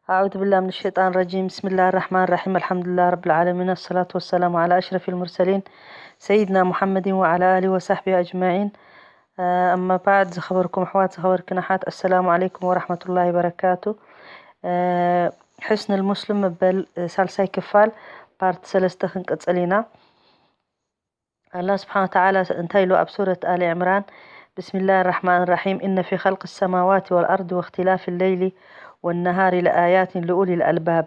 أعوذ بالله من الشيطان الرجيم. بسم الله الرحمن الرحيم. الحمد لله رب العالمين. الصلاة والسلام على أشرف المرسلين سيدنا محمد وعلى آله وصحبه أجمعين. آه، أما بعد، ዝኸበርኩም ኣሕዋት፣ ዝኸበርክን ኣሓት፣ السلام عليكم ورحمة الله وبركاته. آه، حصن المسلم መበል፣ آه، ሳልሳይ ክፋል ፓርት ሰለስተ ክንቅጽል ኢና። ኣላህ ስብሓን ወተዓላ እንታይ ኢሉ ኣብ ሱረት ኣሊ ዕምራን? ብስሚላህ ራሕማን ራሒም። إن في خلق السماوات والأرض واختلاف الليل والنهار لآيات لأولي الألباب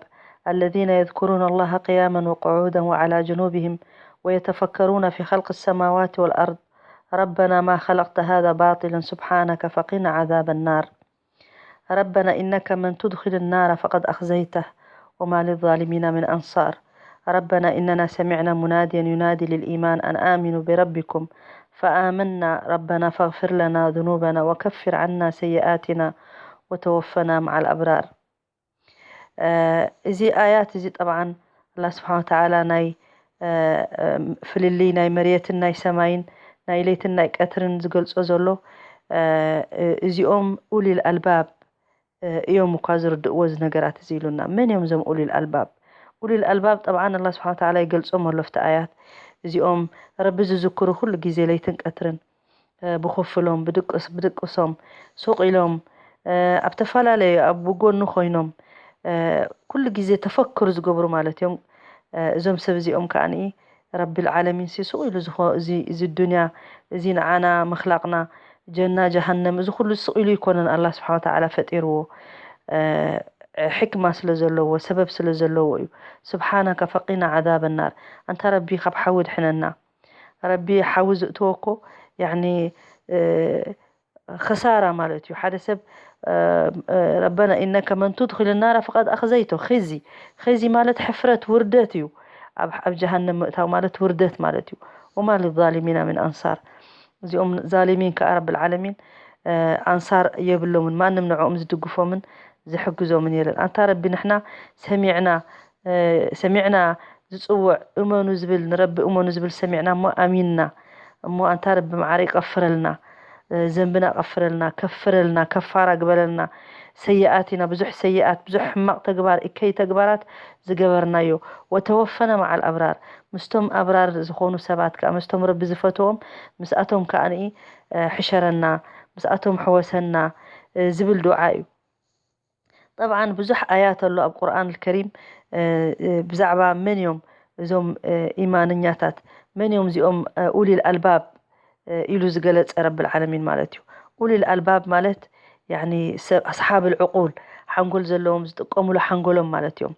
الذين يذكرون الله قياما وقعودا وعلى جنوبهم ويتفكرون في خلق السماوات والأرض ربنا ما خلقت هذا باطلا سبحانك فقنا عذاب النار. ربنا إنك من تدخل النار فقد أخزيته وما للظالمين من أنصار. ربنا إننا سمعنا مناديا ينادي للإيمان أن آمنوا بربكم فآمنا ربنا فاغفر لنا ذنوبنا وكفر عنا سيئاتنا وتوفنا مع الأبرار. እዚ ኣያት እዚ ጠብዓን ኣላህ ስብሓን ወተዓላ ናይ ፍልልይ ናይ መሬትን ናይ ሰማይን ናይ ለይትን ናይ ቀትርን ዝገልጾ ዘሎ፣ እዚኦም ኡሊል ኣልባብ እዮም እኳ ዝርድእዎ እዚ ነገራት እዚ ኢሉና። መን እዮም እዞም ኡሊል ኣልባብ? ኡሊል ኣልባብ ጠብዓን ኣላህ ስብሓን ወተዓላ ይገልጾም ኣሎ ኣብቲ ኣያት። እዚኦም ረቢ ዝዝክሩ ኩሉ ግዜ ለይትን ቀትርን ብኹፍሎም ብድቅሶም ሱቕ ኢሎም ኣብ ተፈላለዩ ኣብ ጎኑ ኮይኖም ኩሉ ግዜ ተፈክር ዝገብሩ ማለት እዮም። እዞም ሰብ እዚኦም ከዓኒ ረቢ ልዓለሚን ሲ ሱቕ ኢሉ እዚ ዱንያ እዚ ንዓና ምኽላቕና ጀና ጀሃነም እዚ ኩሉ ሱቕ ኢሉ ይኮነን ኣላ ስብሓ ወተዓላ ፈጢርዎ። ሕክማ ስለ ዘለዎ ሰበብ ስለ ዘለዎ እዩ። ስብሓናካ ፈቂና ዓዛበ ናር። ኣንታ ረቢ ካብ ሓዊ ድሕነና። ረቢ ሓዊ ዝእትወ እኮ ያኒ ኸሳራ ማለት እዩ። ሓደ ሰብ ረበና ኢነከ መን ቱድኺል ናራ ፈቐድ ኣኽዘይቶ። ኺዚ ኺዚ ማለት ሕፍረት ውርደት እዩ። ኣብ ጀሃነም ምእታው ማለት ውርደት ማለት እዩ። ወማ ልዛሊሚና ምን ኣንሳር። እዚኦም ዛሊሚን ከዓ ረብል ዓለሚን ኣንሳር የብሎምን። ማንም ንዕኦም ዝድግፎምን ዝሕግዞምን የለን። ኣንታ ረቢ ንሕና ሰሚዕና ሰሚዕና ዝፅውዕ እመኑ ዝብል ንረቢ እመኑ ዝብል ሰሚዕና እሞ ኣሚንና እሞ ኣንታ ረቢ መዓረ ይቀፍረልና። ዘንብና ቀፍረልና ከፍረልና ከፋራ ግበረልና። ሰይኣት ኢና ብዙሕ ሰይኣት ብዙሕ ሕማቕ ተግባር እከይ ተግባራት ዝገበርናዮ። ወተወፈና መዓል ኣብራር ምስቶም ኣብራር ዝኾኑ ሰባት ከዓ ምስቶም ረቢ ዝፈትዎም ምስኣቶም ከዓ ንኢ ሕሸረና ምስኣቶም ሕወሰና ዝብል ዱዓ እዩ። ጠብዓን ብዙሕ ኣያት ኣሎ ኣብ ቁርኣን ልከሪም ብዛዕባ መን እዮም እዞም ኢማንኛታት መን እዮም እዚኦም ኡሊል ኣልባብ ኢሉ ዝገለጸ ረብል ዓለሚን ማለት እዩ። ኡሊል ኣልባብ ማለት ያኒ ሰብ ኣስሓብል ዕቁል ሓንጎል ዘለዎም ዝጥቀሙሉ ሓንጎሎም ማለት እዮም።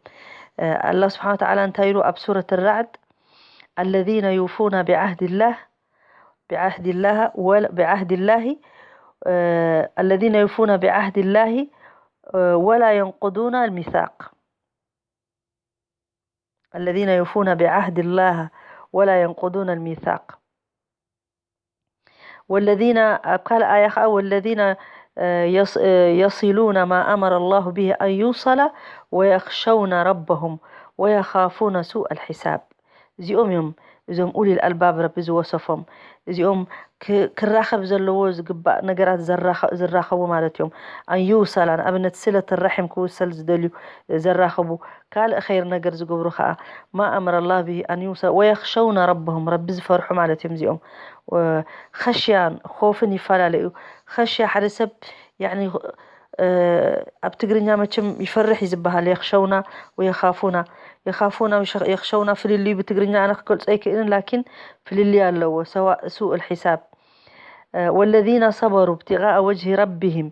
ኣላህ ስብሓን ወተዓላ እንታይ ኢሉ ኣብ ሱረት ራዕድ الذين يوفون بعهد الله بعهد الله ولا بعهد الله الذين يوفون بعهد الله ولا ينقضون الميثاق الذين يوفون بعهد الله ولا ينقضون الميثاق والذين ኣብ ካልእ ኣያ ከዓ والذين يصلون ما أمر الله به أن يوصل ويخشون ربهم ويخافون سوء الحساب እዚኦም እዮም እዞም ኡሊል ኣልባብ ረቢ ዝወሰፎም። እዚኦም ክራኸብ ዘለዎ ዝግባእ ነገራት ዝራኸቡ ማለት እዮም። ኣን ይውሰላ ንኣብነት ስለት ራሒም ክውሰል ዝደልዩ ዘራኸቡ ካልእ ኸይር ነገር ዝገብሩ ከዓ ማ ኣመረ ላህ ብሂ ኣን ይውሰል ወየኽሸውነ ረበሁም ረቢ ዝፈርሑ ማለት እዮም እዚኦም። ኸሽያን ኾፍን ይፈላለ እዩ። ኸሽያ ሓደ ሰብ ያኒ ኣብ ትግርኛ መቸም ይፈርሕ እዩ ዝበሃል የኽሸውና ወየኻፉና የኻፉና የኽሸውና ፍልልዩ ብትግርኛ ኣነ ክገልጾ ኣይክእልን ላኪን ፍልልይ ኣለዎ ሰዋእ ሱእ ልሒሳብ ወለዚነ ሰበሩ ብቲቓ ወጅሂ ረቢሂም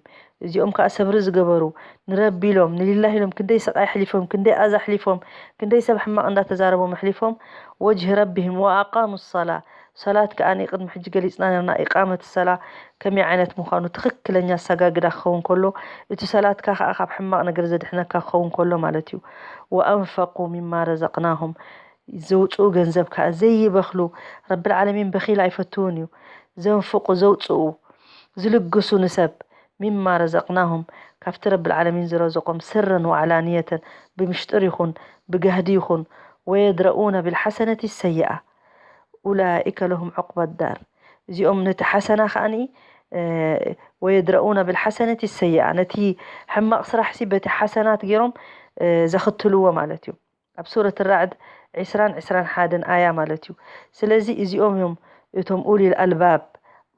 እዚኦም ከዓ ሰብሪ ዝገበሩ ንረቢ ኢሎም ንሊላህ ኢሎም ክንደይ ስቃይ ኣሕሊፎም ክንደይ ኣዛ ኣሕሊፎም ክንደይ ሰብ ሕማቕ እንዳተዛረቦም ኣሕሊፎም ወጅሂ ረቢሂም ወኣቃሙ ሰላ ሰላት ከዓ ቅድሚ ሕጂ ገሊፅና ነርና ኢቃመት ሰላ ከመይ ዓይነት ምዃኑ ትኽክለኛ ኣሰጋግዳ ክኸውን ከሎ እቲ ሰላትካ ከዓ ካብ ሕማቕ ነገር ዘድሕነካ ክኸውን ከሎ ማለት እዩ። ወኣንፈቁ ሚማ ረዘቅናሁም ዘውፅኡ ገንዘብ ከዓ ዘይበኽሉ ረብል ዓለሚን በኺል ኣይፈትውን እዩ። ዘንፍቁ ዘውፅኡ ዝልግሱ ንሰብ ሚማ ረዘቅናሁም ካብቲ ረብል ዓለሚን ዝረዘቆም ስረን ወዓላንየተን ብምሽጥር ይኹን ብጋህዲ ይኹን ወየድረኡነ ብልሓሰነት ይሰይኣ ኡላኢከ ለሁም ዑቅበት ዳር እዚኦም ነቲ ሓሰና ከዓኒ ወየድረኡና ብልሓሰነት ይሰይኣ፣ ነቲ ሕማቕ ስራሕሲ በቲ ሓሰናት ገይሮም ዘኽትልዎ ማለት እዩ። ኣብ ሱረት ራዕድ ዒስራን ዒስራን ሓደን ኣያ ማለት እዩ። ስለዚ እዚኦም እዮም እቶም ኡሊል ኣልባብ።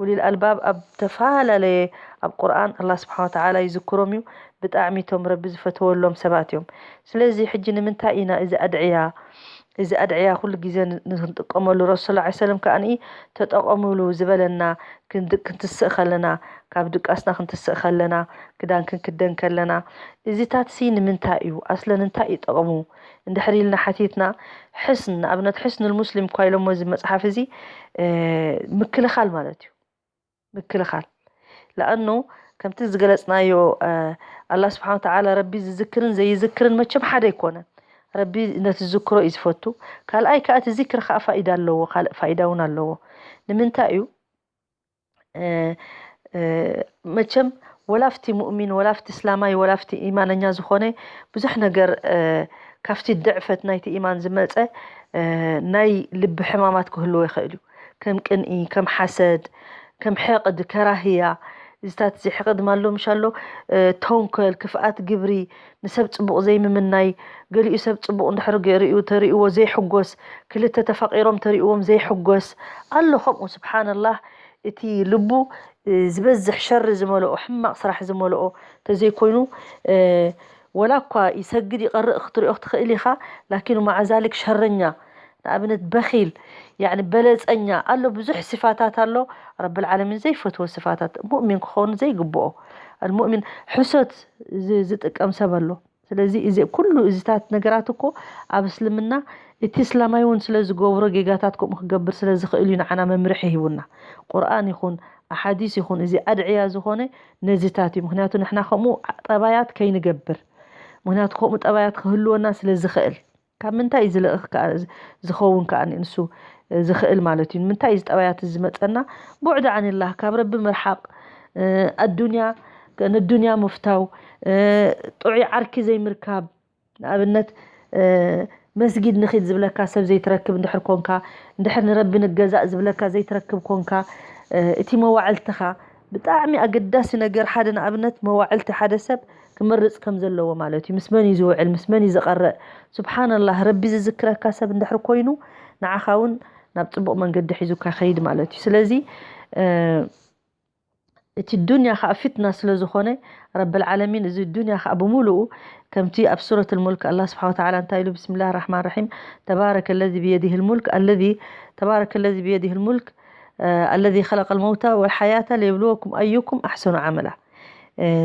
ኡሊል ኣልባብ ኣብ ተፈላለየ ኣብ ቁርኣን ኣላ ስብሓን ወተዓላ ይዝክሮም እዩ። ብጣዕሚ እቶም ረቢ ዝፈተወሎም ሰባት እዮም። ስለዚ ሕጂ ንምንታይ ኢና እዚ ኣድዕያ እዚ ኣድዕያ ኩሉ ግዜ ንክንጥቀመሉ ረሱል ላ ሰለም ከዓኒ ተጠቐሙሉ ዝበለና ክንትስእ ከለና ካብ ድቃስና ክንትስእ ከለና ክዳን ክንክደን ከለና እዚታት ሲ ንምንታይ እዩ ኣስለን እንታይ እዩ ጠቕሙ እንድሕር ኢልና ሓቲትና ሕስን ንኣብነት ሕስን ልሙስሊም እኳ ኢሎሞ እዚ መፅሓፍ እዚ ምክልኻል ማለት እዩ ምክልኻል ለኣኑ ከምቲ ዝገለፅናዮ ኣላ ስብሓን ተዓላ ረቢ ዝዝክርን ዘይዝክርን መቸም ሓደ ኣይኮነን ረቢ ነቲ ዝዝክሮ እዩ ዝፈቱ ካልኣይ ከዓ እቲ ዚክር ከዓ ፋይዳ ኣለዎ ካልእ ፋይዳ እውን ኣለዎ ንምንታይ እዩ መቸም ወላፍቲ ሙእሚን ወላፍቲ እስላማይ ወላፍቲ ኢማነኛ ዝኾነ ብዙሕ ነገር ካብቲ ድዕፈት ናይቲ ኢማን ዝመፀ ናይ ልቢ ሕማማት ክህልዎ ይኽእል እዩ ከም ቅንኢ ከም ሓሰድ ከም ሕቕድ ከራህያ እዚታት እዚ ሕቕድ ማሎ ምሻሎ ተንኮል ክፍኣት ግብሪ ንሰብ ፅቡቕ ዘይምምናይ ገሊኡ ሰብ ፅቡቕ እንድሕር ሪኡ ተሪእዎ ዘይሕጎስ ክልተ ተፋቂሮም ተሪእዎም ዘይሕጎስ ኣሎ ከምኡ ስብሓንላህ እቲ ልቡ ዝበዝሕ ሸሪ ዝመልኦ ሕማቕ ስራሕ ዝመልኦ ተዘይኮይኑ ወላ እኳ ይሰግድ ይቐርእ ክትሪኦ ክትኽእል ኢኻ ላኪን ማዓዛሊክ ሸረኛ ንኣብነት በኺል ያኒ በለፀኛ ኣሎ ብዙሕ ስፋታት ኣሎ ረብል ዓለሚን ዘይፈትዎ ስፋታት ሙእሚን ክኸውን ዘይግብኦ ሙእሚን ሕሶት ዝጥቀም ሰብ ኣሎ ስለዚ እዚ ኩሉ እዚታት ነገራት እኮ ኣብ እስልምና እቲ እስላማይ እውን ስለ ዝገብሮ ጌጋታት ከምኡ ክገብር ስለ ዝኽእል እዩ ንዓና መምርሒ ሂቡና ቁርኣን ይኹን ኣሓዲስ ይኹን እዚ ኣድዕያ ዝኾነ ነዚታት እዩ ምክንያቱ ንሕና ከምኡ ጠባያት ከይንገብር ምክንያቱ ከምኡ ጠባያት ክህልወና ስለ ዝኽእል ካብ ምንታይ እዩ ዝልእኽ ዝኸውን ከዓ ንሱ ዝኽእል ማለት እዩ ንምንታይ እዚ ጠባያት ዝመፀና ቡዕድ ዓንላህ ካብ ረቢ ምርሓቕ ኣዱንያ ንዱንያ ምፍታው ጥዑይ ዓርኪ ዘይምርካብ ንኣብነት መስጊድ ንኺድ ዝብለካ ሰብ ዘይትረክብ እንድሕር ኮንካ እንድሕር ንረቢ ንገዛእ ዝብለካ ዘይትረክብ ኮንካ እቲ መዋዕልትኻ ብጣዕሚ ኣገዳሲ ነገር ሓደ ንኣብነት መዋዕልቲ ሓደ ሰብ ክመርፅ ከም ዘለዎ ማለት እዩ ምስ መን እዩ ዝውዕል ምስ መን እዩ ዝቐረእ ስብሓንላህ ረቢ ዝዝክረካ ሰብ እንድሕር ኮይኑ ንዓኻ እውን ናብ ፅቡቕ መንገዲ ሒዙካ ከይድ ማለት እዩ ስለዚ እቲ ዱንያ ከዓ ፊትና ስለ ዝኾነ ረብል ዓለሚን እዚ ዱንያ ከዓ ብምሉኡ ከምቲ ኣብ ሱረት ልሙልክ ኣላ ስብሓ ወተዓላ እንታይ ኢሉ ብስምላህ ራሕማን ራሒም ተባረከ ለዚ ብየዲህ ልሙልክ ኣለዚ ተባረከ ለዚ ብየዲህ ልሙልክ ኣለዚ ከለቀ ልመውታ ወልሓያተ ሊየብልወኩም ኣዩኩም ኣሕሰኑ ዓመላ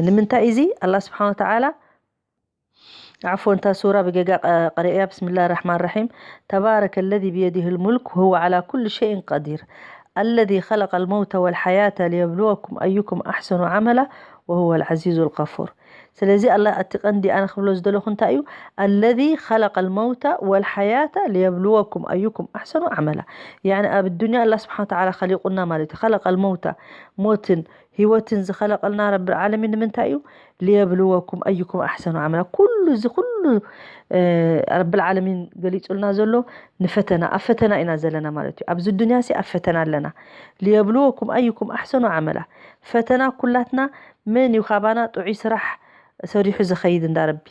ንምንታይ እዚ ኣላ ስብሓን ወተዓላ ዓፎን እታ ሱራ ብጌጋ ቀሪእያ ብስምላህ ራሕማን ራሒም ተባረከ ለዚ ብየዲህ ልሙልክ ወሁወ ዓላ ኩሉ ሸይን ቀዲር ኣለዚ ከለቀ ልመውተ ወልሓያተ ሊየብልወኩም ኣዩኩም ኣሕሰኑ ዓመላ ወሁወ ልዓዚዙ ልቀፉር ስለዚ ኣላ እቲ ቀንዲ ኣነ ክብሎ ዝደለኹ እንታይ እዩ ኣለዚ ከለቀ ልመውተ ወልሓያተ ሊየብልወኩም ኣዩኩም ኣሕሰኑ ዓመላ ያኒ ኣብ ዱንያ ኣላ ስብሓን ተዓላ ከሊቁና ማለት እዩ ከለቀ ልመውተ ሞትን ህይወትን ዝኸለቀልና ረብል ዓለሚን ንምንታይ እዩ ሊየብልወኩም ኣዩኩም ኣሕሰኑ ዓመላ ኩሉ እዚ ኩሉ ረብል ዓለሚን ገሊፁልና ዘሎ ንፈተና ኣብ ፈተና ኢና ዘለና ማለት እዩ ኣብዚ ዱንያ ሲ ኣብ ፈተና ኣለና ሊየብልወኩም ኣዩኩም ኣሕሰኑ ዓመላ ፈተና ኩላትና መን እዩ ካባና ጥዑይ ስራሕ ሰሪሑ ዝኸይድ እንዳረቢ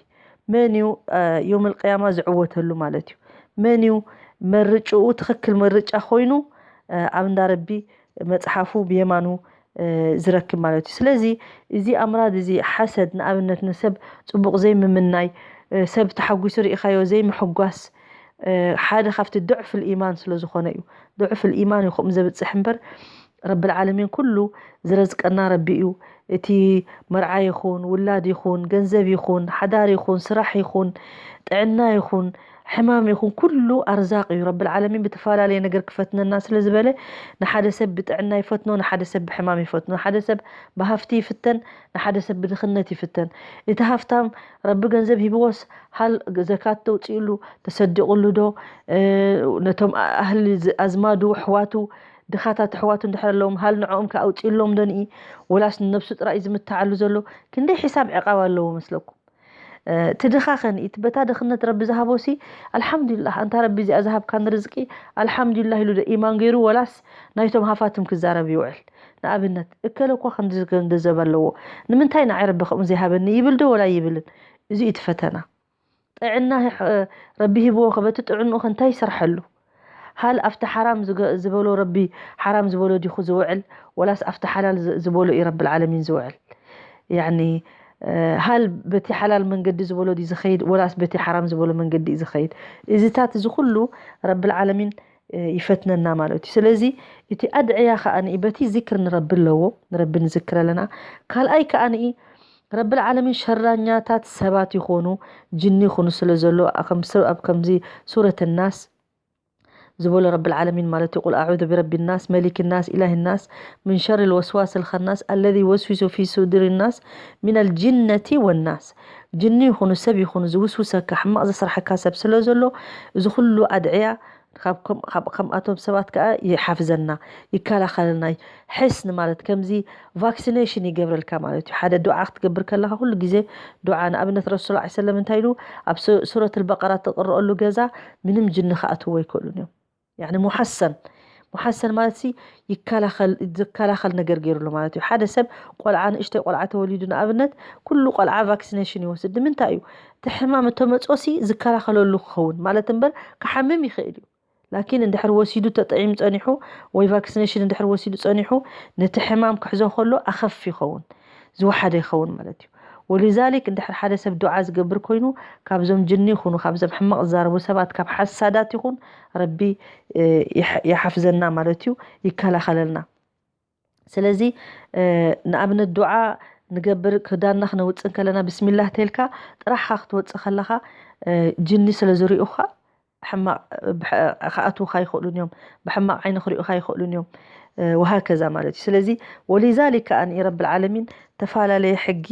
መን እዩ ዮም ልቅያማ ዝዕወተሉ ማለት እዩ መን እዩ መርጭኡ ትኽክል መርጫ ኮይኑ ኣብ እንዳረቢ መፅሓፉ ብየማኑ ዝረክብ ማለት እዩ ስለዚ እዚ ኣምራድ እዚ ሓሰድ ንኣብነት ንሰብ ፅቡቕ ዘይምምናይ ሰብ ተሓጒሱ ርኢኻዮ ዘይምሕጓስ ሓደ ካብቲ ድዕፍ ልኢማን ስለ ዝኾነ እዩ ድዕፍ ልኢማን እዩ ከምኡ ዘብፅሕ እምበር ረብል ዓለሚን ኩሉ ዝረዝቀና ረቢ እዩ እቲ መርዓ ይኹን ውላድ ይኹን ገንዘብ ይኹን ሓዳር ይኹን ስራሕ ይኹን ጥዕና ይኹን ሕማም ይኹን ኩሉ ኣርዛቅ እዩ ረብል ዓለሚን ብተፈላለየ ነገር ክፈትነና ስለ ዝበለ ንሓደ ሰብ ብጥዕና ይፈትኖ ንሓደ ሰብ ብሕማም ይፈትኖ ሓደ ሰብ ብሃፍቲ ይፍተን ንሓደ ሰብ ብድኽነት ይፍተን እቲ ሃፍታም ረቢ ገንዘብ ሂብዎስ ሃል ዘካት ተውፅእሉ ተሰዲቕሉ ዶ ነቶም ኣህሊ ኣዝማዱ ኣሕዋቱ ድኻታት ኣሕዋቱ እንድሕር ኣለዎም ሃል ንዕኦም ከኣውፅእሎም ዶ ንኢ ወላስ ንነብሱ ጥራይ ዝምትዓሉ ዘሎ ክንደይ ሒሳብ ዕቃብ ኣለዎ መስለኩም እቲ ድኻ ኸ ንኢት በታ ድኽነት ረቢ ዝሃቦሲ ኣልሓምዱላህ ኣንታ ረቢ እዚኣ ዝሃብካኒ ርዝቂ ኣልሓምዱላህ ኢሉ ዶ ኢማን ገይሩ ወላስ ናይቶም ሃፋትም ክዛረብ ይውዕል ንኣብነት እከለ እኳ ክንዲ ክንዲ ዘበለዎ ንምንታይ ንዓይ ረቢ ከምኡ ዘይሃበኒ ይብል ዶ ወላ ይብልን? እዚ እዩ እቲ ፈተና። ጥዕና ረቢ ሂብዎ ከበቲ ጥዕንኡ ከንታይ ይሰርሐሉ? ሃል ኣብቲ ሓራም ዝበሎ ረቢ ሓራም ዝበሎ ዲኹ ዝውዕል ወላስ ኣብቲ ሓላል ዝበሎ እዩ ረቢ ዓለሚን ዝውዕል? ያኒ ሃል በቲ ሓላል መንገዲ ዝበሎ ድዩ ዝኸይድ ወላስ በቲ ሓራም ዝበሎ መንገዲ እዩ ዝኸይድ? እዚታት እዚ ኩሉ ረቢ ዓለሚን ይፈትነና ማለት እዩ። ስለዚ እቲ ኣድዕያ ከኣ በቲ ዚክር ንረቢ ኣለዎ፣ ንረቢ ንዝክር ኣለና። ካልኣይ ከኣ ረብል ዓለሚን ሸራኛታት ሰባት ይኾኑ ጅኒ ይኹኑ ስለ ዘሎ ኣብ ከምዚ ሱረት ናስ ዝበሎ ረብል ዓለሚን ማለት እዩ ቁል ኣዑዙ ብረቢ ናስ መሊክ ናስ ኢላሂ ናስ ምን ሸር ልወስዋስ ልኸናስ ኣለዚ ወስዊሱ ፊ ሱዱር ናስ ሚነል ጅነቲ ወናስ። ጅኒ ይኹኑ ሰብ ይኹኑ ዝውስውሰካ ሕማቕ ዘስርሐካ ሰብ ስለ ዘሎ እዚ ኩሉ ኣድዕያ ካብ ከምኣቶም ሰባት ከዓ ይሓፍዘና ይከላኸለና። ሕስን ማለት ከምዚ ቫክሲኔሽን ይገብረልካ ማለት እዩ። ሓደ ዱዓ ክትገብር ከለካ ኩሉ ግዜ ዱዓ ንኣብነት ረሱል ላ ሰለም እንታይ ኢሉ ኣብ ሱረት ልበቀራ ትቅረአሉ ገዛ ምንም ጅኒ ክኣትዎ ኣይክእሉን እዮም። ያኒ ሙሓሰን ሙሓሰን ማለት ሲ ይከላኸል ዝከላኸል ነገር ገይሩሉ ማለት እዩ። ሓደ ሰብ ቆልዓ ንእሽተይ ቆልዓ ተወሊዱ ንኣብነት ኩሉ ቆልዓ ቫክሲኔሽን ይወስድ ንምንታይ እዩ? እቲ ሕማም እተመፅኦ ሲ ዝከላኸለሉ ክኸውን ማለት እምበር ክሓምም ይኽእል እዩ። ላኪን እንድሕር ወሲዱ ተጠዒሙ ጸኒሑ ወይ ቫክሲኔሽን እንድሕር ወሲዱ ጸኒሑ ነቲ ሕማም ክሕዞ ከሎ ኣኸፍ ይኸውን ዝወሓደ ይኸውን ማለት እዩ። ወሊዛሊክ እንድሕር ሓደ ሰብ ዱዓ ዝገብር ኮይኑ ካብዞም ጅኒ ይኹኑ ካብዞም ሕማቕ ዝዛረቡ ሰባት ካብ ሓሳዳት ይኹን ረቢ ይሓፍዘና ማለት እዩ፣ ይከላኸለልና። ስለዚ ንኣብነት ዱዓ ንገብር ክዳንና ክነውፅእ ከለና ብስሚላህ ተልካ ጥራሕካ ክትወፅእ ከለካ ጅኒ ስለ ዝሪኡካ ሕማቕ ክኣትውካ ይኽእሉን እዮም፣ ብሕማቕ ዓይኒ ክሪኡካ ይኽእሉን እዮም። ወሃከዛ ማለት እዩ። ስለዚ ወሊዛሊክ ከኣ ረብል ዓለሚን ተፈላለየ ሕጊ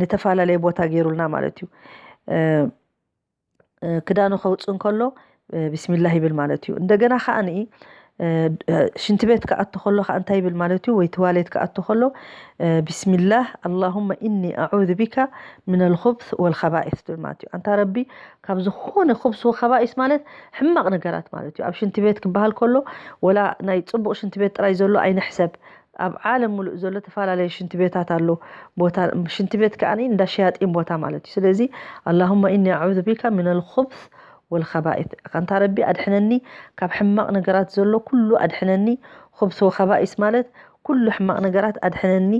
ንተፈላለየ ቦታ ገይሩልና ማለት እዩ። ክዳኑ ከውፅእ እንከሎ ቢስሚላህ ይብል ማለት እዩ። እንደገና ከዓ ሽንቲ ቤት ክኣቱ ከሎ ከዓ እንታይ ይብል ማለት እዩ? ወይ ትዋሌት ክኣቱ ከሎ ቢስሚላህ ኣላሁመ ኢኒ ኣዑዙ ቢካ ሚነል ኹብስ ወልኸባኢስ ትብል ማለት እዩ። ኣንታ ረቢ ካብ ዝኾነ ኹብስ ወኸባኢስ ማለት ሕማቕ ነገራት ማለት እዩ። ኣብ ሽንቲ ቤት ክበሃል ከሎ ወላ ናይ ፅቡቕ ሽንቲ ቤት ጥራይ ዘሎ ኣይንሕሰብ። ኣብ ዓለም ሙሉእ ዘሎ ተፈላለየ ሽንቲ ቤታት ኣሎ። ቦታ ሽንቲ ቤት ከዓ እንዳ ሸያጢን ቦታ ማለት እዩ። ስለዚ ኣላሁመ ኢኒ ኣዑዙ ቢካ ሚነል ኹብስ ወልኸባኢት። ኣንታ ረቢ ኣድሕነኒ ካብ ሕማቕ ነገራት ዘሎ ኩሉ ኣድሕነኒ። ኹብስ ወኸባኢስ ማለት ኩሉ ሕማቕ ነገራት ኣድሕነኒ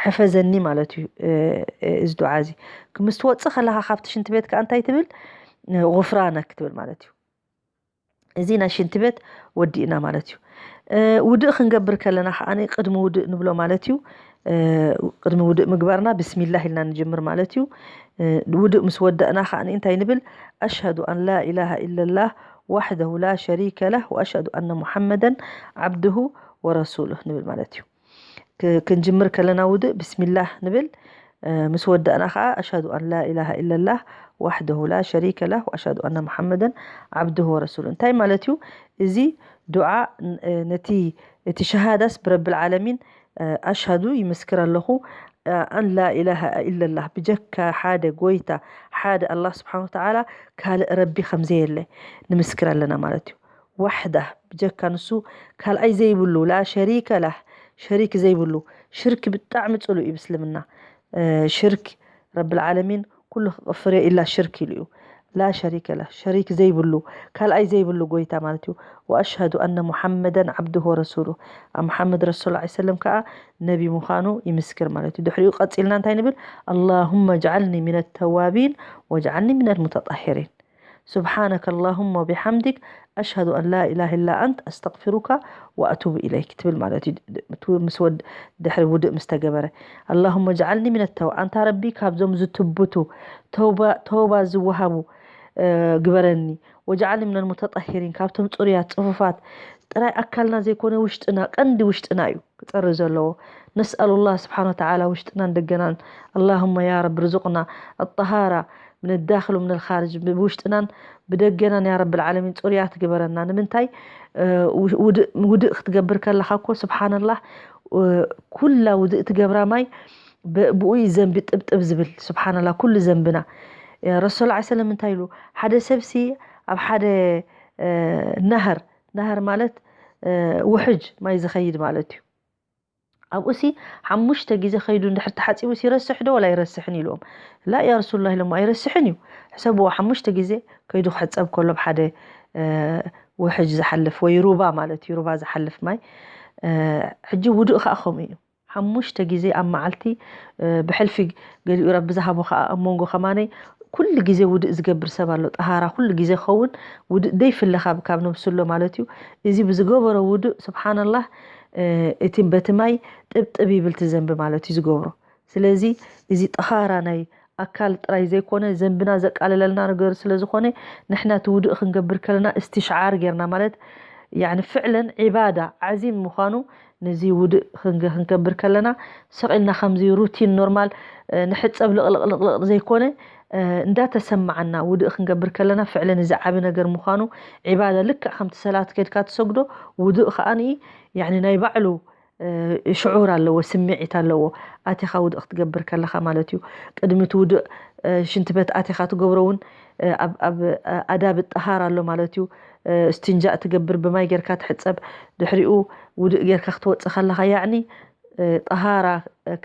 ሕፈዘኒ ማለት እዩ። እዚ ዱዓ እዚ ምስ ትወፅእ ከለካ ካብቲ ሽንቲ ቤት ከዓ እንታይ ትብል? ጉፍራነክ ትብል ማለት እዩ። እዚ ናይ ሽንቲ ቤት ወዲእና ማለት እዩ። ውድእ ክንገብር ከለና ከዓ ቅድሚ ውድእ ንብሎ ማለት እዩ። ቅድሚ ውድእ ምግባርና ብስሚላህ ኢልና ንጅምር ማለት እዩ። ውድእ ምስ ወዳእና ከዓ እንታይ ንብል? ኣሽሀዱ ኣን ላ ኢላሃ ኢለላህ ዋሕደሁ ላ ሸሪከ ለህ ወኣሽሀዱ ኣነ ሙሓመደን ዓብድሁ ወረሱሉህ ንብል ማለት እዩ። ክንጅምር ከለና ውድእ ብስሚላህ ንብል። ምስ ወዳእና ከዓ ኣሽሀዱ ኣን ላ ኢላሃ ኢለላህ ዋሕደሁ ላ ሸሪከ ላህ ወኣሽሀዱ ኣነ ሙሓመደን ዓብድሁ ወረሱሉ። እንታይ ማለት እዩ? እዚ ዱዓ ነቲ እቲ ሸሃዳስ ብረብል ዓለሚን ኣሽሃዱ ይምስክር ኣለኹ ኣን ላ ኢላሃ ኢለላህ ብጀካ ሓደ ጎይታ ሓደ ኣላህ ስብሓን ወተዓላ ካልእ ረቢ ከምዘየለ ንምስክር ኣለና ማለት እዩ። ዋሕዳ ብጀካ ንሱ ካልኣይ ዘይብሉ ላ ሸሪከ ላህ ሸሪክ ዘይብሉ ሽርክ ብጣዕሚ ፅሉእ እዩ ብስልምና ሽርክ ረብል ዓለሚን ኩሉ ክቕፍር እየ ኢላ ሽርክ ኢሉ እዩ። ላ ሸሪከ ላ ሸሪክ ዘይብሉ ካልኣይ ዘይብሉ ጎይታ ማለት እዩ። ወኣሽሀዱ ኣነ ሙሓመደን ዓብድሁ ወረሱሉ ኣብ መሓመድ ረሱል ላ ሰለም ከዓ ነቢ ምዃኑ ይምስክር ማለት እዩ። ድሕሪኡ ቀፂልና እንታይ ንብል? ኣላሁመ ጅዓልኒ ሚነ ተዋቢን ወጅዓልኒ ሚነ ልሙተጣሂሪን። سبحانك اللهم وبحمدك أشهد أن لا إله إلا أنت أستغفرك وأتوب إليك ትብል ማለት እዩ። ምስ ወድ ድሕሪ ውድእ ምስ ተገበረ اللهم اجعلني من التو ኣንታ ረቢ ካብዞም ዝትብቱ ተውባ ዝወሃቡ ግበረኒ واجعلني من المتطهرين ካብቶም ፅሩያት ፅፉፋት ጥራይ ኣካልና ዘይኮነ ውሽጥና ቀንዲ ውሽጥና እዩ ክፀሪ ዘለዎ نسأل الله سبحانه وتعالى ውሽጥናን ደገናን اللهم يا رب ارزقنا الطهارة من الداخل ومن الخارج ብውሽጥናን ብደገናን ያ ረብል ዓለሚን ፅሩያት ግበረና ንምንታይ ውድእ ክትገብር ከለካ እኮ ስብሓንላህ ኩላ ውድእ ትገብራ ማይ ብኡ እዩ ዘንቢ ጥብጥብ ዝብል ስብሓንላ ኩሉ ዘንብና ረሱል ላ ሰለም እንታይ ኢሉ ሓደ ሰብሲ ኣብ ሓደ ናህር ናህር ማለት ውሕጅ ማይ ዝኸይድ ማለት እዩ ኣብኡሲ ሓሙሽተ ግዜ ከይዱ እንድሕር ተሓፂቡስ ይረስሕ ዶ ወላ ኣይረስሕን ኢልዎም። ላ ያ ረሱሉላህ ኢሎሞ፣ ኣይረስሕን እዩ። ሕሰብዎ፣ ሓሙሽተ ግዜ ከይዱ ክሕፀብ ከሎ ብሓደ ውሕጅ ዝሓልፍ ወይ ሩባ ማለት እዩ፣ ሩባ ዝሓልፍ ማይ። ሕጂ ውዱእ ከዓ ከምኡ እዩ። ሓሙሽተ ግዜ ኣብ መዓልቲ ብሕልፊ ገሊኡ ረቢ ዝሃቦ ከዓ ኣብ መንጎ ከማነይ ኩሉ ግዜ ውድእ ዝገብር ሰብ ኣሎ። ጠሃራ ኩሉ ግዜ ክኸውን ውድእ ደይፍለ ካብ ነብሱ ኣሎ ማለት እዩ። እዚ ብዝገበሮ ውድእ ስብሓንላህ እቲ በቲ ማይ ጥብጥብ ይብል እቲ ዘንቢ ማለት እዩ ዝገብሮ። ስለዚ እዚ ጠሃራ ናይ ኣካል ጥራይ ዘይኮነ ዘንብና ዘቃልለልና ነገር ስለ ዝኾነ ንሕና እቲ ውድእ ክንገብር ከለና እስትሽዓር ጌርና ማለት ያኒ ፍዕለን ዒባዳ ዓዚም ምዃኑ ነዚ ውድእ ክንገ- ክንገብር ከለና ስቕ ኢልና ከምዚ ሩቲን ኖርማል ንሕፀብ ልቕልቕልቕልቕ ዘይኮነ እንዳተሰማዓና ውድእ ክንገብር ከለና ፍዕለን እዚ ዓቢ ነገር ምዃኑ ዒባዳ ልክዕ ከምቲ ሰላት ከድካ ትሰግዶ ውድእ ከዓኒ ያኒ ናይ ባዕሉ ሽዑር ኣለዎ፣ ስምዒት ኣለዎ። ኣቲኻ ውድእ ክትገብር ከለኻ ማለት እዩ። ቅድሚ እቲ ውድእ ሽንቲ ቤት ኣቲኻ ትገብሮ እውን ኣብ ኣዳብ ጠሃር ኣሎ ማለት እዩ። እስትንጃእ ትገብር፣ ብማይ ጌርካ ትሕፀብ፣ ድሕሪኡ ውድእ ጌርካ ክትወፅእ ከለኻ ያዕኒ ጠሃራ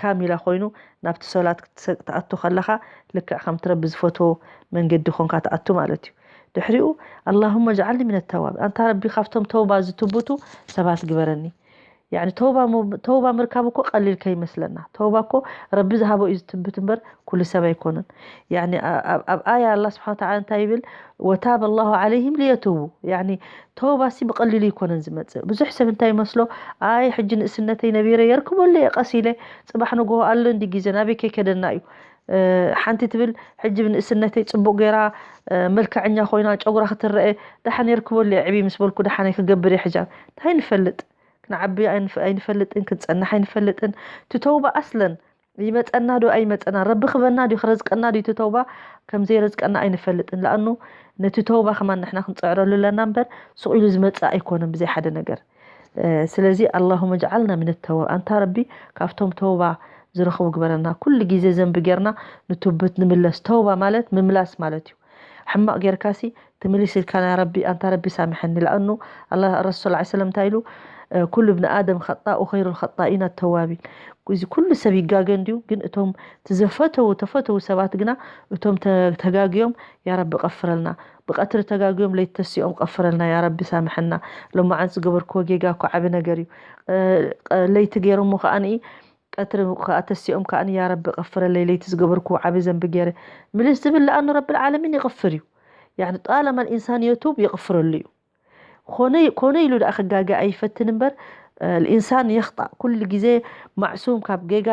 ካሚላ ኮይኑ ናብቲ ሶላት ክትኣቱ ከለኻ ልክዕ ከምቲ ረቢ ዝፈትዎ መንገዲ ኮንካ ትኣቱ ማለት እዩ። ድሕሪኡ ኣላሁመ ጅዓልኒ ሚነ ተዋብ፣ ኣንታ ረቢ ካብቶም ተውባ ዝትብቱ ሰባት ግበረኒ። ያኒ ተውባ ሞ- ተውባ ምርካብ እኮ ቀሊል ከይመስለና። ተውባ እኮ ረቢ ዝሃቦ እዩ ዝትብት እምበር ኩሉ ሰብ ኣይኮነን። ያኒ ኣ- ኣብ- ኣብ ኣያ ኣላ ስብሓን ተዓላ እንታይ ይብል? ወታብ ኣላሁ ዓለይሂም ሊየቱቡ። ያኒ ተውባ ሲ ብቐሊሉ ኣይኮነን ዝመፅእ። ብዙሕ ሰብ እንታይ ይመስሎ? ኣይ ሕጂ ንእስነተይ ነቢረ የርክበሉ እየ ቀስ ኢለ፣ ፅባሕ ንጎሆ ኣሎ እንዲ ግዜ ናበይ ከይከደና እዩ። ሓንቲ ትብል ሕጂ ብንእስነተይ ፅቡቅ ገይራ መልክዐኛ ኮይና ጨጉራ ክትረአ ደሓን የርክበሉ እየ ዕብይ ምስ በልኩ ደሓን ክገብር እየ ሕጃብ። እንታይ ንፈልጥ? ክንዓቢ ኣይንፈልጥን ክንፀንሕ ኣይንፈልጥን። እቲ ተውባ ኣስለን ይመፀና ዶ ኣይመፀና ረቢ ክበና ድዩ ክረዝቀና ድዩ እቲ ተውባ ከም ዘይረዝቀና ኣይንፈልጥን። ለኣኑ ነቲ ተውባ ከማን ንሕና ክንፅዕረሉ ኣለና እምበር ሱቕ ኢሉ ዝመፅእ ኣይኮነን ብዘይ ሓደ ነገር። ስለዚ ኣላሁመ ጅዓልና ምን ተዋብ ኣንታ ረቢ ካብቶም ተውባ ዝረኽቡ ግበረና። ኩሉ ግዜ ዘንቢ ጌርና ንቱብት ንምለስ። ተውባ ማለት ምምላስ ማለት እዩ። ሕማቕ ጌርካሲ ትምልስ ኢልካ ናይ ረቢ ኣንታ ረቢ ሳምሐኒ። ለኣኑ ረሱል ላ ሰለም እንታይ ኢሉ ኩሉ ብኒ ኣደም ኸጣእ ወኸይሩ ኸጣኢን ኣተዋቢን። እዚ ኩሉ ሰብ ይጋገ እንድዩ ግን እቶም ዝፈተው ተፈተው ሰባት ግና እቶም ተጋግዮም ያረቢ ቀፍረልና። ብቀትሪ ተጋግዮም ለይተሲኦም ቀፍረልና ያረቢ ሳምሐና። ሎማዓንቲ ዝገበርክዎ ጌጋ እኮ ዓቢ ነገር እዩ። ለይቲ ገይሮሞ ከዓኒ ቀትሪ ከዓ ተሲኦም ከዓኒ ያረቢ ቀፍረለይ ለይቲ ዝገበርክዎ ዓቢ ዘንቢ ገይረ። ምልስ ዝብል ለኣኑ ረቢ ልዓለሚን ይቕፍር እዩ። ያኒ ጣለማ ልኢንሳን የቱብ ይቕፍረሉ እዩ። ኮነ ኢሉ ደኣ ክጋገ ኣይፈትን እምበር ልኢንሳን የኽጣእ ኩሉ ግዜ ማዕሱም ካብ ጌጋ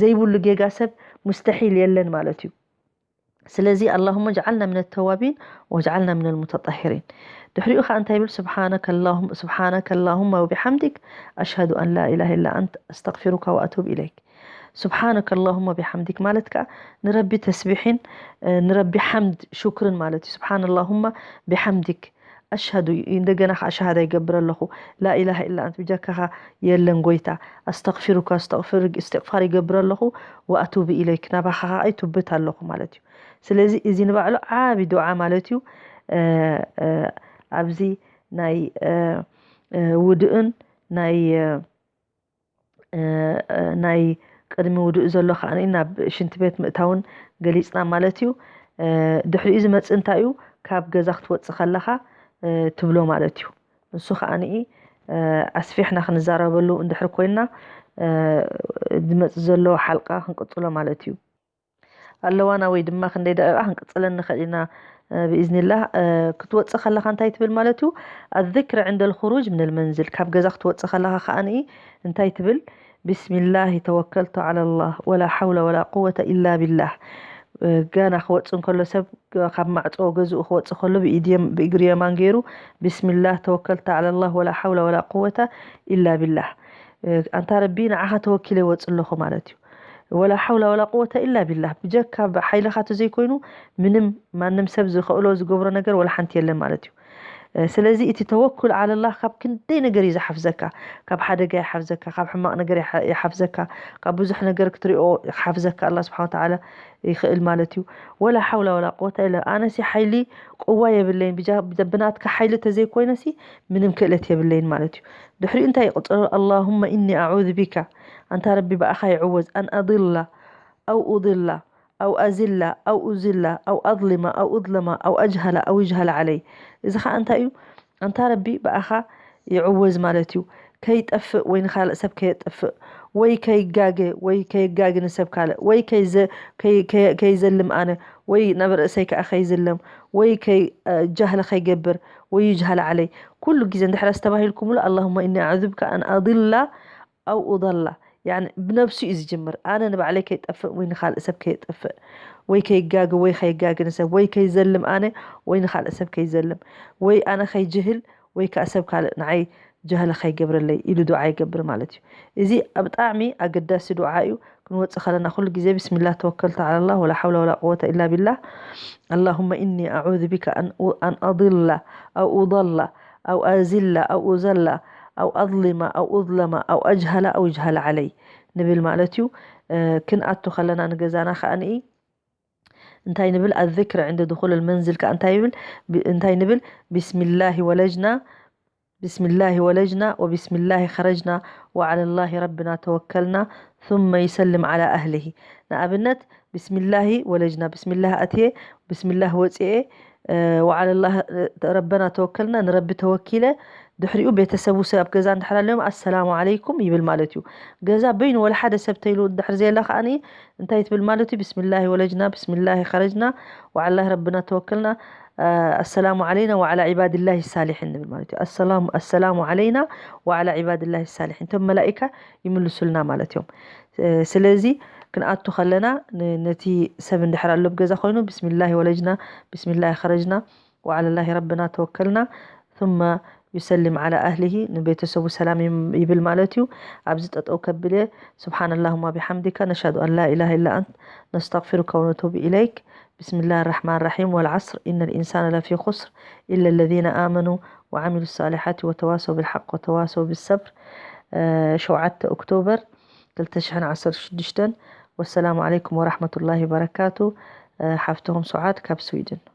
ዘይብሉ ጌጋ ሰብ ሙስተሒል የለን ማለት እዩ። ስለዚ ኣላሁመ ጅዓልና ምን ተዋቢን ወጅዓልና ምን ልሙተጠሂሪን። ድሕሪኡ ከዓ እንታይ ይብል? ስብሓነከ ኣላሁመ ወቢሓምዲክ ኣሽሃዱ ኣን ላ ኢላሃ ኢላ ኣንት ኣስተግፊሩካ ወኣቱብ ኢለይክ። ስብሓነከ ኣላሁመ ወቢሓምዲክ ማለት ከዓ ንረቢ ተስቢሒን ንረቢ ሓምድ ሹክርን ማለት እዩ። ስብሓን ኣላሁመ ቢሓምዲክ ኣሽሃዱ እንደገና ከዓ ሸሃዳ ይገብር ኣለኹ ላኢላሃ ኢላ ኣንት ብጀካኻ የለን ጎይታ ኣስተግፊሩካ እስትቕፋር ይገብር ኣለኹ ወኣቱቡ ኢለይክ ናባኻ ከዓ ይቱብት ኣለኹ ማለት እዩ። ስለዚ እዚ ንባዕሉ ዓቢ ዱዓ ማለት እዩ። ኣብዚ ናይ ውድእን ናይ ናይ ቅድሚ ውድእ ዘሎ ከዓ ናብ ሽንቲ ቤት ምእታውን ገሊፅና ማለት እዩ። ድሕሪኡ ዝመፅእ እንታይ እዩ? ካብ ገዛ ክትወፅእ ከለኻ ትብሎ ማለት እዩ። ንሱ ከዓ ኣስፊሕና ክንዛረበሉ እንድሕር ኮይና ዝመፅእ ዘሎ ሓልቃ ክንቅፅሎ ማለት እዩ። ኣለዋና ወይ ድማ ክንደይ ደቂቃ ክንቅፅለን ንኽእል ኢና ብኢዝኒላህ። ክትወፅእ ከለኻ እንታይ ትብል ማለት እዩ? ኣዝክር ዕንደ ልኹሩጅ ምን ልመንዝል፣ ካብ ገዛ ክትወፅእ ከለኻ ከዓኒ እንታይ ትብል? ቢስሚላህ ተወከልቱ ዓላ ላህ ወላ ሓውለ ወላ ቁወተ ኢላ ቢላህ። ጋና ክወፅእ እንከሎ ሰብ ካብ ማዕፆ ገዝኡ ክወፅእ ከሎ ብእግሪ የማን ገይሩ ቢስሚላህ ተወከልቱ ዓላ ላህ ወላ ሓውለ ወላ ቁወተ ኢላ ቢላህ። ኣንታ ረቢ ንዓኻ ተወኪለ ይወፅእ ኣለኹ ማለት እዩ። ወላ ሓውላ ወላ ቁወተ ኢላ ቢላህ ብጀካ ብሓይልኻ ተዘይኮይኑ ምንም ማንም ሰብ ዝኽእሎ ዝገብሮ ነገር ወላ ሓንቲ የለን ማለት እዩ። ስለዚ እቲ ተወኩል ዓለላህ ካብ ክንደይ ነገር እዩ ዝሓፍዘካ። ካብ ሓደጋ ይሓፍዘካ፣ ካብ ሕማቕ ነገር ይሓፍዘካ፣ ካብ ብዙሕ ነገር ክትሪኦ ይሓፍዘካ። ኣላ ስብሓን ተዓላ ይኽእል ማለት እዩ። ወላ ሓውላ ወላ ቁወታ የለ። ኣነሲ ሓይሊ ቁዋ የብለይን፣ ብናትካ ሓይሊ ተዘይኮይነሲ ምንም ክእለት የብለይን ማለት እዩ። ድሕሪኡ እንታይ ይቕፅሎ? ኣላሁመ ኢኒ ኣዑዙ ቢካ፣ ኣንታ ረቢ ብኣኻ ይዕወዝ፣ ኣን ኣድላ ኣው ኡድላ ኣው ኣዝላ ኣው ኡዝላ ኣው ኣዝሊማ ኣው ኡዝለማ ኣው ኣጅሃላ ኣው ይጅሃላ ዓለይ። እዚ ኸዓ እንታይ እዩ? ኣንታ ረቢ ብኣኻ ይዕወዝ ማለት እዩ። ከይጠፍእ ወይ ንኻልእ ሰብ ከየጠፍእ ወይ ከይጋገ ወይ ከየጋገ ንሰብ ካልእ ወይ ከይዘልም ኣነ ወይ ናብ ርእሰይ ከዓ ከይዝለም ወይ ጃህለ ከይገብር ወይ ይጅሃላ ዓለይ። ኩሉ ግዜ እንድሕር ኣስተባሂልኩምሉ ኣላሁመ ኢኒ ኣዕዙ ብካ ኣን ኣድላ ኣው ኡضላ ብነብሱ እዩ ዝጅምር። ኣነ ንባዕለይ ከይጠፍእ ወይ ንኻልእ ሰብ ከይጠፍእ ወይ ከይጋገ ወይ ከይጋገ ንሰብ ወይ ከይዘልም ኣነ ወይ ንኻልእ ሰብ ከይዘልም ወይ ኣነ ከይጅህል ወይ ከዓ ሰብ ካልእ ንዓይ ጀህለ ከይገብረለይ ኢሉ ዱዓ ይገብር ማለት እዩ። እዚ ብጣዕሚ ኣገዳሲ ዱዓ እዩ። ክንወፅእ ከለና ኩሉ ግዜ ብስሚላህ ተወከልቱ ዓለላህ ወላ ሓውላ ወላ ቁወተ ኢላ ቢላህ። ኣላሁመ ኢኒ ኣዑዙ ቢካ ኣን ኣضላ ኣው ኡضላ ኣው ኣዝላ ኣው ኡዘላ ኣው ኣظሊማ ኣው ኡظለማ ኣው ኣጅሃላ ኣው ይጅሃላ ዓለይ ንብል ማለት እዩ። ክንኣቱ ከለና ንገዛና ከዓ ንኢ እንታይ ንብል? ኣዝክር ዕንደ ድኹል መንዝል ከዓ እንታይ ይብል? እንታይ ንብል? ቢስሚላሂ ወለጅና ቢስሚላሂ ወለጅና ወቢስሚላሂ ኸረጅና ወዓለላሂ ረብና ተወከልና ثم يسلم على أهله። ንኣብነት ቢስሚላሂ ወለጅና፣ ቢስሚላህ ኣትየ፣ ቢስሚላህ ወፅኤ፣ ወዓለላህ ረበና ተወከልና፣ ንረቢ ተወኪለ። ድሕሪኡ ቤተሰቡ ሰብ ኣብ ገዛ እንድሕር ኣለዮም ኣሰላሙ ዓለይኩም ይብል ማለት እዩ። ገዛ በይኑ ወላ ሓደ ሰብ ተይሉ እንድሕር ዘየላ ከዓኒ እንታይ ትብል ማለት እዩ? ቢስሚላሂ ወለጅና ቢስሚላሂ ኸረጅና ወዓላሂ ረብና ተወከልና ኣሰላሙ ዓለይና ወዓላ ዒባድላሂ ሳሊሒን ንብል ማለት እዩ። ኣሰላሙ ዓለይና ወዓላ ዒባድላሂ ሳሊሒን፣ እቶም መላኢካ ይምልሱልና ማለት እዮም። ስለዚ ክንኣቱ ከለና ነቲ ሰብ እንድሕር ኣሎ ብገዛ ኮይኑ ብስሚላሂ ወለጅና ብስሚላሂ ኸረጅና ወዓለላሂ ረብና ተወከልና ثم يسلم على أهله ንቤተሰቡ ሰላም ይብል ማለት እዩ። ኣብዚ ጠጠው ከብል እየ። سبحان اللهم وبحمدك نشهد أن لا إله إلا أنت نستغفرك ونتوب إليك. بسم الله الرحمن الرحيم. والعصر إن الإنسان لفي خسر إلا الذين آمنوا وعملوا الصالحات وتواصوا بالحق وتواصوا بالصبر. ሸውዓተ ኦክቶበር ክልተ ሽሕን ዓሰርተ ሽዱሽተን። والسلام عليكم ورحمة الله وبركاته. ሓፍትኹም ሱዓድ ካብ ስዊድን።